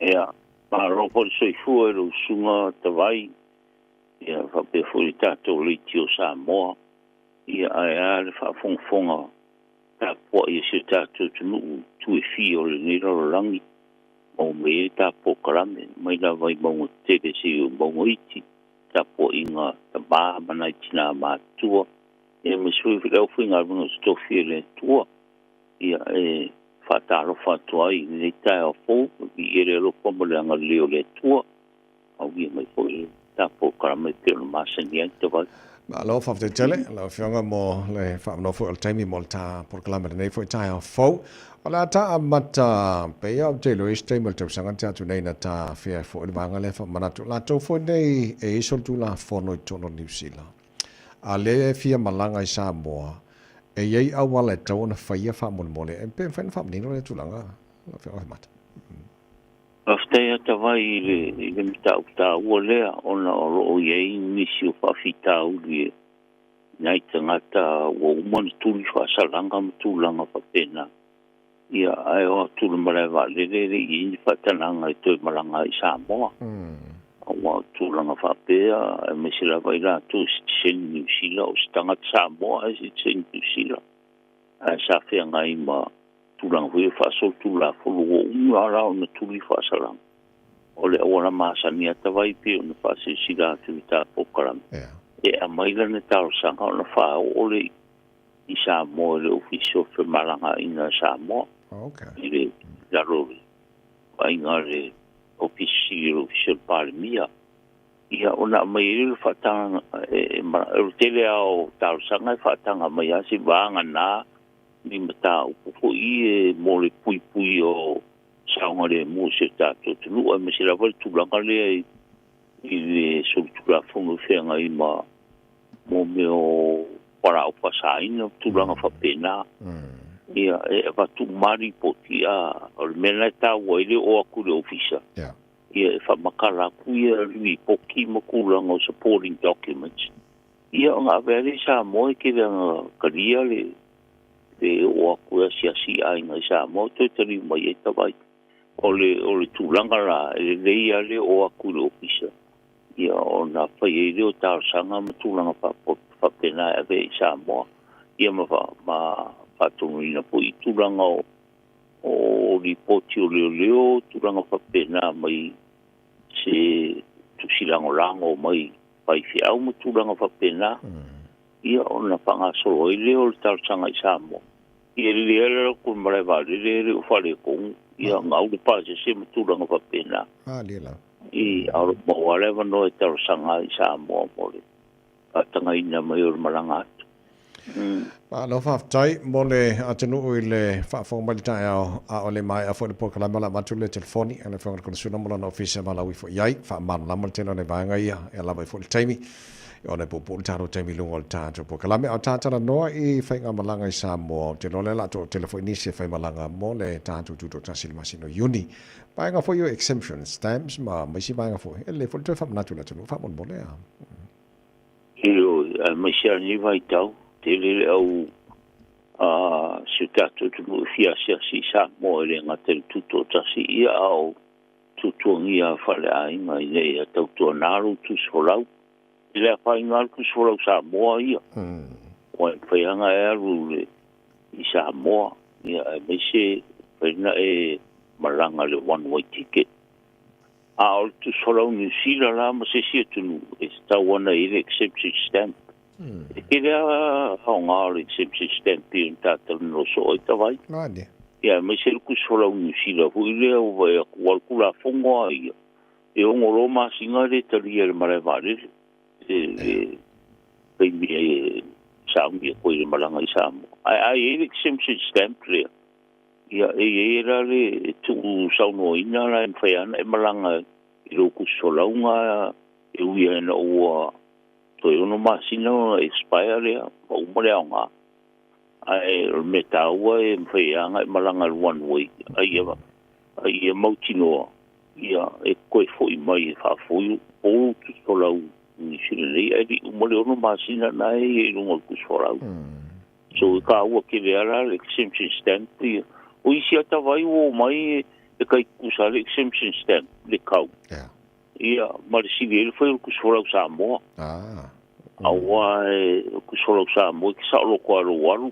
Ia, malo foi le soifua i lau susuga Tavai, ia faapea foi le tatou Leitio Samoa, ia ae a le faafogafoga tapuai a si o tatou atunuu i itu e fia o lenei lalolagi, maua mai ai le ta polokalame mai lava i mauga tetele seia oo i mauga iti, tapuaiga a tama ma nai tina matutua, ia aemaise foi le aufaigaluega totofi a le Atua. Ia e faatalofa atu ai i lenei taeao fou, viia le alofa ma le agalelei o le Atua. Aulia mai foi le ta polokalame e pei ona masani ai Tavai. Malo faafetai tele lau Afioga mo le faamanoa foi o le taimi mo le ta polokalame i lenei foi taeao fou. O le a ta amata pei ou te iloa i isi taimi o le tausaga na tea atu nei na ta afea ai foi le vaega lea faamanatu. Latou foi nei e i ai solitulafono i totonu o Niu Sila, a lea e fia malaga i Samoa, e i ai auala e tatau ona faia faamolemole. E pe mafai ona faamanino lea tulaga lau Afioga Afemata? Faafetai ata vai i le mataupu taua lea, ona o lo o i ai nisi o faafitauli e nai tagata ua uma ona tuli faasalaga ma tulaga faapena. Ia, ae o atu i le malae vaalele e le i i ai ni faatanaga e toe malaga ai i Samoa. Aua o tulaga faapea, aemaise lava i latou e sitiseni Niu Sila, o se tagata Samoa ae sitiseni Niu Sila, ae sa feagai ma tulaga foi ia faasolitulafono ua uma la ona tuli faasalaga. O le auala masani ata vai pei ona faasilasila atu i le ta polokalame, e aumai lana talosaga ona faaoo lea i Samoa i le Ofisa o Femalagaaiga a Samoa, i le lalo o le vaaiga a le Ofisa Sili o le Ofisa o le Palemia. Ia, ona aumai ai lea o le faatagaga, o le tele lava o talosaga e faataga mai lava se vagana ni mataupu foi e mo le puipui o saogalemu o si o tatou atunuu, aemaise lava le tulaga lea i le solitulafono e feagai ma mo mea o fualaau faasaina ma tulaga faapena. Ia, e avatu uma lava lipoti, a o le mea lena e taua ai le oo atu i le ofisa, ia e faamatala atu ia lipoti ma tulaga o supporting documents. Ia ona ave lea i Samoa, e tele lava ina talia le oo atu e asiasi i aiga i Samoa toe taliu mai ai Tavai. O le tulaga la, e lelei lava le oo atu i le ofisa, ia ona fai ai lea o talosaga ma tulaga faapena e ave i Samoa, ia ma faatonuina foi i tulaga o lipoti o leoleo, tulaga faapena mai se tusi lagolago mai faifeau ma tulaga faapena, ia ona faagasolo ai lea o le talosaga i Samoa. Ia e lelei lava le alu atu i le malae vaalele e le o faaletonu, ia gau le pasese ma tulaga faapena. I a o lo o maua lava le avanoa e talosaga ai i Samoa mo le faatagaina mai o le malaga atu. Malo faafetai mo le atunuu i le faafofoga mai i le taeao, a o le maea foi le polokalame o le a avatu le telefoni a le Afioga i le Konesula ma lona ofisa e valaau ifo i ai, faamalamalama le tele o nai vaega ia e lava ai foi le taimi ona e puupuu le tatou taimi i luga o le tatou polokalame. A o ta talanoa i faigamalaga i Samoa, ou te iloa lea o le a toatele foi nisi e faimalaga mo le tatou tutoatasi i le masina o Iuni. Vaega foi o exemption stamps ma isi vaega foi, e lelei foi le toe faamanatu i le atunuu faamolemole a. Ioe, aemaise lava lenei vaitau, tele le au a si o tatou atunuu e fia asiasi i Samoa e le gata i le tutoatasi ia, a o tuatuagia faaleaiga ina ia tautuana lou tusifolau. I le afaina lava le tusifolau Samoa ia, ua e mafai lava ona e alu i Samoa, ia aemaise mafai ona e malaga i le one way ticket. A o le tusifolau Niu Sila la ma se isi atunuu, e tatau ona i ai le exemption stamp. E tele lava aoga o le exemption stamp pei ona tatalanoa soo ai Tavai. Ia aemaise le tusifolau Niu Sila foi lea ua vaai atu, aua o le Tulafono lava ia, e 6 loa masina e le talia e le malae vaalele le taimi e sauni atu ai i le malaga i Samoa. Ae a i ai le exemption stamp lea, ia e i ai la le tuusaunoaina la e mafai lava ona e malaga i lou tusifolauga e ui lava ina ua toe 6 masina ona expire lea ma uma le aoga. Ae o le mea taua e mafai lava ona e malaga i le one way, a ia mautinoa ia e toe foi mai e faafoi lou tusifolau i Niu Sila nei, ae le i uma le 6 masina na e i ai i luga o le tusifolau. So e taua tele lava la le exemption stamp ia. O isi ata vai ua omai E kai kusa le exemption stamp le kau. Ia, ma le sili e le whai o le kusolau Samoa. Aua e kusolau Samoa ki sa o loko alo waru.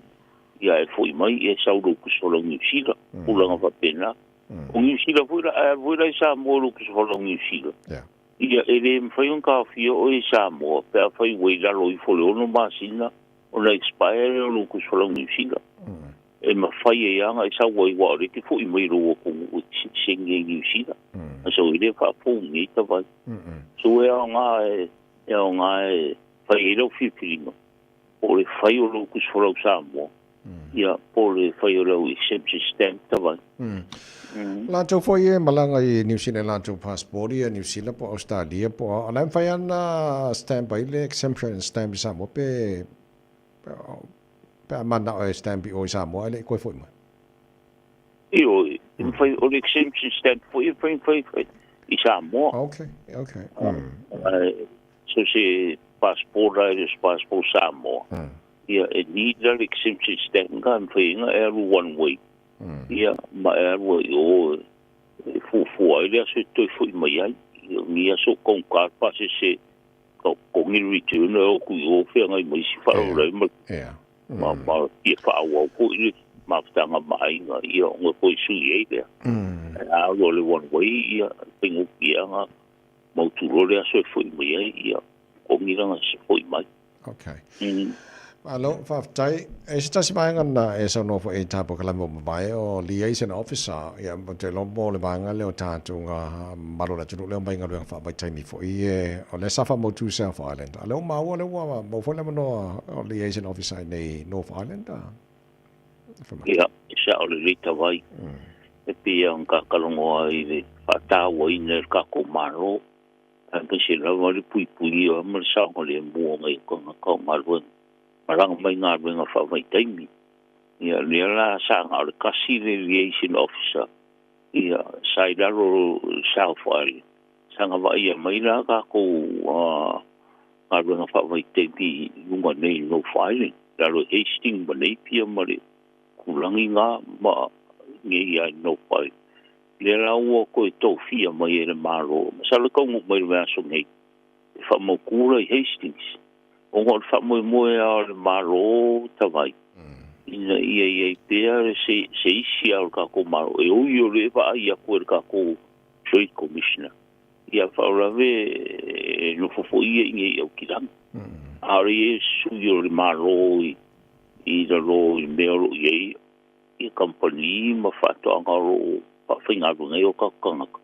Ia e fwoi mai e sau lo kusolau New Zealand. Pulanga whapena. O New Zealand fwoi la, a fwoi la i Samoa lo kusolau New Zealand. Ia e le mwhai on ka whio o i Samoa. Pea whai wei lalo i fole ono masina. Ona expire o lo kusolau New Zealand. E mawhai e anga e sawa i wao reke fo i mai roa kongu o sengi e New Zealand. A so i le whaapongi i tawai. So e ao ngā e, e ao ngā e whai e lau whipiringa. Po le whai o lau kusolau Samoa. Ia, po le whai o lau exemption stamp tawai. Lātou foi e malanga i New Zealand lātou passport ia New Zealand po Australia po o la whai ana stamp ai le exemption stamp i Samoa pe pe mana o stamp i o i Samoa le koe foi mai. Io, whai o le exemption stamp foi whai whai whai i Samoa. Okay, okay. So se passport ai le passport Samoa. Ia e ni la le exemption stamp nga whai nga e aru one way. Ia ma e aru i o e fufu ai le aso toi foi mai ai. Ia ni aso kong ka pase se ka kongi return o ku o whea ngai mai si wharo rau ma ma ma ia whaawau ko i le mafutanga mai nga ia onga koe sui ei lea. A o le one way ia pingu ia nga mauturo le aso e foi mai ai ia kongi ranga se foi mai. Okay. Alo, whaftai, e se tasi vaenga na e sau noa e tāpo ka lamo mawai o liaison officer, ia mo te lombo le vaenga le o tātou ngā malo la tunu leo mai ngā luenga wha taimi fo i e o le safa motu South Island. A leo maua le ua mau fo le manoa o liaison officer nei North Island. Ia, e sa o le leita vai. E pia ang kakalongoa i le whatāua ina le kako malo. A pese lawa le pui pui o ma le saonga le mua ngai ka ngā kau ngā luenga. Maranga mai ngā luenga wha mai taimi. Ia, lea la sanga o le kasi le liaison officer. Ia, sa i lalo South Island. Sanga wa ia mai la kako ngā luenga wha mai taimi lunga nei North Island. Lalo Hastings ma Napier ma le kulangi ngā ma nge ia North Island. Lea la ua koe tōwhia mai e le malo. Masala kaungu mai le aso nei. E wha maukura i Hastings. O ngā wha moe moe a le malo tawai. Ina ia ia i pea se isi a o le kako malo. E ui o le wa ai a koe le kako Trade Commissioner. Ia whaorave e nofofo ia i ngei au kirangi. Aore e sui o le malo i ralo i mea ro i ei. Ia kampani ma whaatoanga ro whawhainga runga o kakangaka.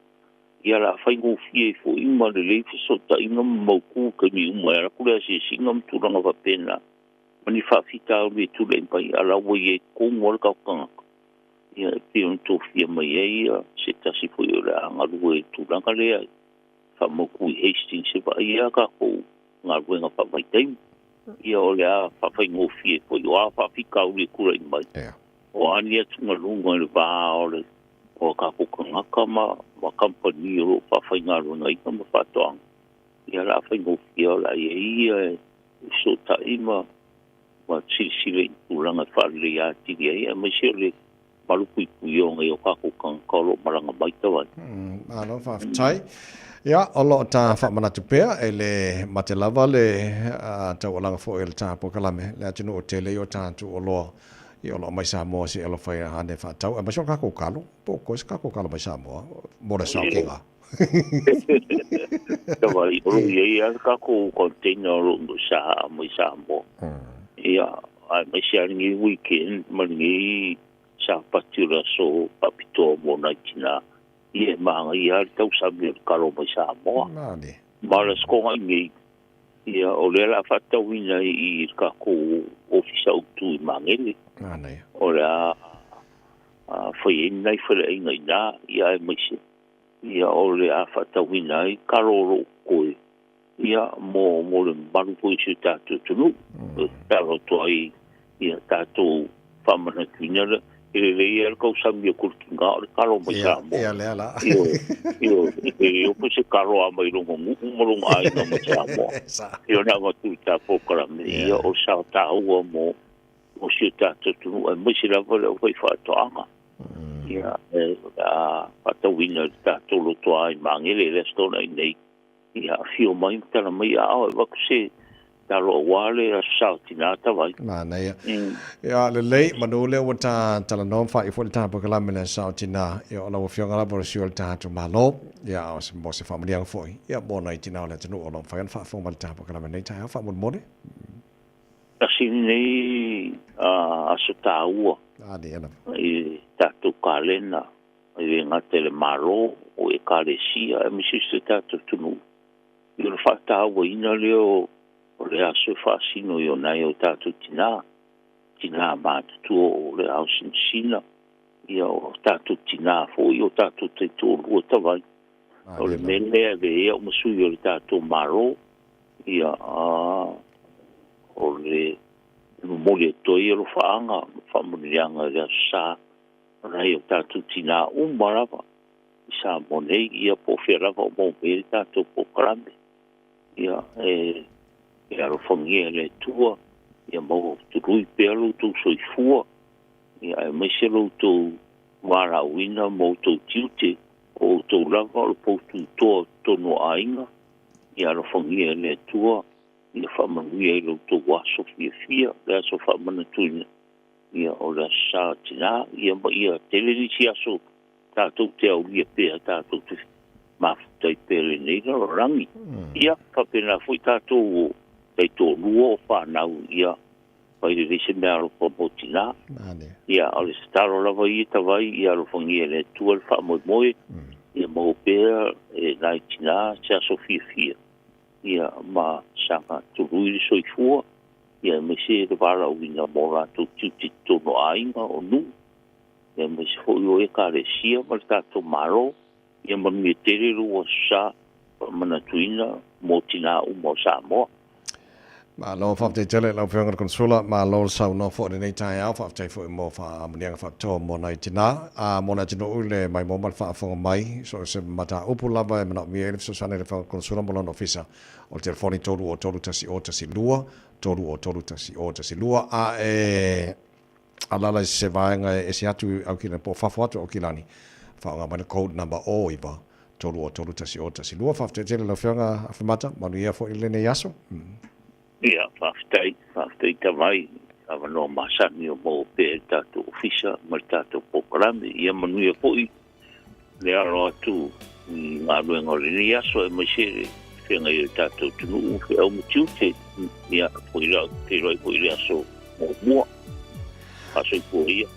Ia la whaingofie i fo ima le leifa so ta inga mauku ka mi uma era kule ase singa mturanga wapena. Mani whawhita au le tule mpai ala ua i e kongu ala kakangaka. Ia e pia tōwhia mai e ia se tasi fo i o le angarua e tūranga lea. Whamauku i Hastings se wa ia kako ngā ruenga whawhaitaimi. Ia o le a whawhaingofie fo i o a whawhika au le kura i mai. O ani atu ngā lunga le vā o le o kako kangaka ma kampani o lo whawhainga runga ika ma whatoanga. Ia la whaingofia o la ia ia e so tai ma silisile i tūranga wharele ia tiri ai. A mai se o le malupui pui o ngai o kako kangaka o lo maranga mai tawai. Alo, whawhtai. Ia, o lo tā whamanatu pea e le mate lava le taualanga fo e le tāpo kalame. Le atunu o tele i o tātu o loa. I o lo mai Samoa se alo whai hane whatau. A mai so kako kalo, po koe se kako kalo mai Samoa. Mora sao kenga. Tawai, o lo ia ia kako container o lo sa mai Samoa. Ia, ai mai se aringi weekend, maringi sa patura so papitoa mo nai tina. Ia maanga ia le tau sami o le kalo mai Samoa. Ma le skonga i ngei. Ia, o le la whatauina i kako ofisa utu i Mangere. O le a whai e nai whare inga i nā, ia e maise. Ia o le a whatauina i karoro koe. Ia mō le maru koe se tātou tunu. Taro toa i ia tātou whamana tuina. E le ia le kau sami o kurki ngā o le karo mai Samoa. Ia lea la. Io, e opo se karo a mai rongo nguku maronga ai ngā mai Samoa. Io nā matu i tā pōkarame. Ia o sa tāua mō o si tātou tunu. E mai se lava le o whai whaatoanga. Ia, e o le a faatauina i le tatou lotoa i Magele i le Aso Toonai nei. Ia, afio mai ma tala mai aao e avatu se talo aua le Aso Sa o Tina Tavai. Manaia. Ia, lelei, manu lea ua ta talanoa ma faaiu foi le ta polokalame i le Aso Sa o Tina. Ia, o lau Afioga lava o le sui o le tatou Malo, ia, o se, mo se faamanuiaga foi, ia, mo nai tina o le atunuu o lo o mafai ona faafofoga mai i le ta polokalame i lenei taeao faamolemole. Tasi lenei aso taua i le tatou kalena, e le gata i le Malo, o Ekalesia aemaise si o tatou atunuu, i le faatauaina lea o le aso e faasino i o nai o tatou tinā, tinā matutua o le ao sinasina, ia o tatou tinā foi, o tatou taitoalua tavai. O le mea lea e avea ai au ma sui o le tatou Malo, ia, o le momoli atu ai alofaaga ma faamanuiaga i le Aso Sa o nai o tatou tinā uma lava i Samoa nei, ia po o fea lava o maua mai ai le tatou polokalame. Ia, e alofagia e le Atua, ia maua tului pea lo outou soifua, ia aemaise lo outou valaauina ma outou tiute, o outou lava o le poututoa o totonu o aiga, ia alofagia e le Atua, ia faamanuia i lo outou aso fiafia, le aso faamanatuina, ia o le Aso Sa o Tinā, ia ma ia tele nisi aso tatou te aulia pea, tatou te mafuta ai pea lenei lalolagi. Ia, faapena foi tatou o taitoalua o fanau, ia fai lelei se mea alofa mo tinā. Ia, o le tatalo lava ia tavai, ia alofagia e le Atua le faamoemoe, ia maua pea e nai tinā se aso fiafia, ia ma saga tului le soifua, ia aemaise le valaauina mo latou tiute i totonu o aiga, o nuu, ia aemaise foi o Ekalesia ma le tatou Malo, ia manuia tele lou Aso Sa faamanatuina mo tinā uma o Samoa. Malo faafetai tele i lau Afioga i le Konesula, malo le saunoa foi i lenei taeao, faafetai foi mo faamanuiaga faapitoa mo nai tinā, a mo le atunuu i le maimoa ma le faafofoga mai, so o se mataupu lava e manaomia ai le fesoasoani a le Afioga i le Konesula mo lona ofisa, o le telefoni 303 1012, 303 1012, a e Alaala i se vaega e ese atu i Aukilani po o fafo atu o Aukilani, faaaoga mai le code number 09 303 10 12. Faafetai tele lau Afioga Afemata, manuia foi lenei aso. Ia, faafetai, faafetai Tavai, avanoa masani o maua pea i le tatou ofisa ma le tatou polokalame. Ia manuia foi le alo atu i galuega o lenei aso aemaise le feagai o le tatou atunuu, feau ma tiute. Ia, feiloai foi i le aso muamua. Faasoifua ia.